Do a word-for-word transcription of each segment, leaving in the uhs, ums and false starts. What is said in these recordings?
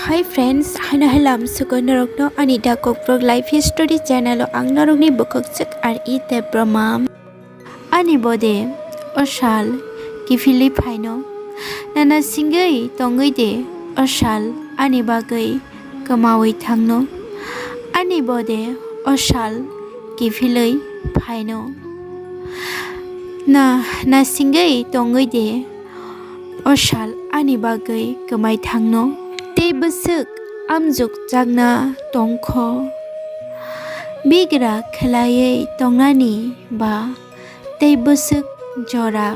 Hi friends, haino helam suko norokno ani The Kokborok Life History channel o ang norokni bukhuk swk R E Debbarma. Ani bode osal kiphilwi phaino, nana singwi tongwi de osal ani bagwi kwmawi thangno. Ani bode osal kiphilwi phaino, na nasingwi tongwi de osal ani bagwi kwmai thangno. Tei bwswk amjwk chakna tongkho, bigra khwlaiwi tongnani ba tei bwswk jora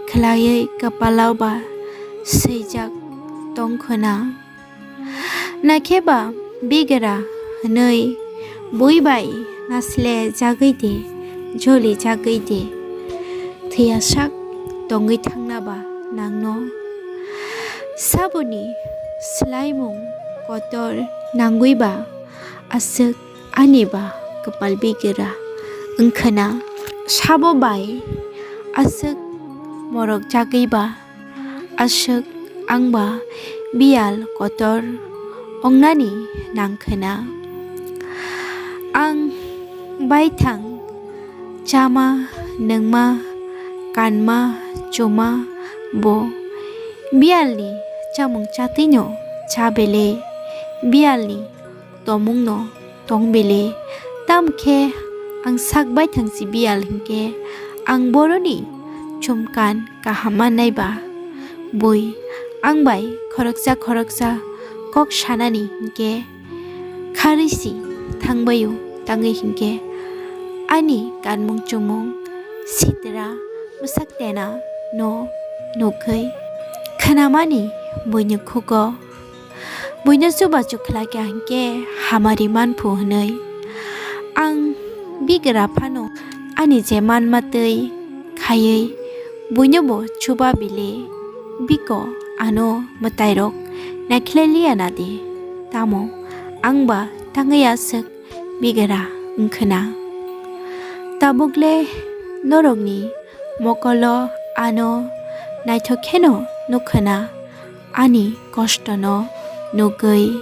khwlaiwi kwpalao ba swijak tongkhwna. Naikhe ba bigra hwnwi bui bai naslejagwi de, jolijagwi de, thwiyasak tongwi thangna ba nangno. Saboni swlaimung kotor nangwi ba aswk ani ba kwpal bigra wngkhwna. Sabo bai aswk morok jagwi ba aswk ang ba biyal kotor wngnani nangkhwna. Ang baithang chama, nwngma, kanma, chuma bo biyalni chamung chatwino cha bele, biyalni tomungno tong bele. Tamkhe ang sak baithang si biyal hinkhe ang boroni chumkan kaham mannai ba? Bui ang bai khoroksa khoroksa kok sanani hinkhe kharwi si thangbaio, tangwi hinkhe ani kanmung chumung sitra bwsak tena no nukgwi khwnamani buini khugo. Buino chubachu khlai kha hinkhe hamari manphu hwnwi. Ang bigra phano ani je manma twi khaiwi buino bo chuba bile, biko ano mwtairok naikhlai liya na di. Tamo ang ba tangwi aswk bigra wngkhwna. Tabukle norokni mokolo ano naithok kheno nukkhwna, ani kostono nugwi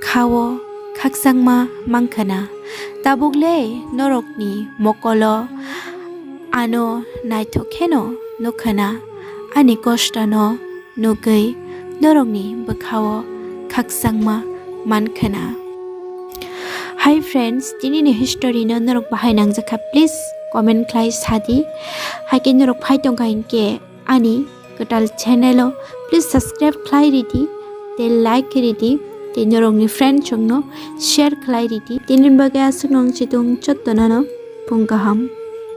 khao khakchangma mankhwna. Tabukle norokni mokolo ano naithok kheno nukkhwna, ani kostono nugwi norokni bwkhao khakchangma mankhwna. Hi friends, tinini history no norok bahai nangjakha, please comment khlai sadi. Haikhe norok phai tongkha hinkhe ani kwtal channel o please subscribe khlai ridi, tei like ridi, tei norokni friend chongno share khlai ridi. Tini bagwi aswk nung chitung chottonano phung kaham.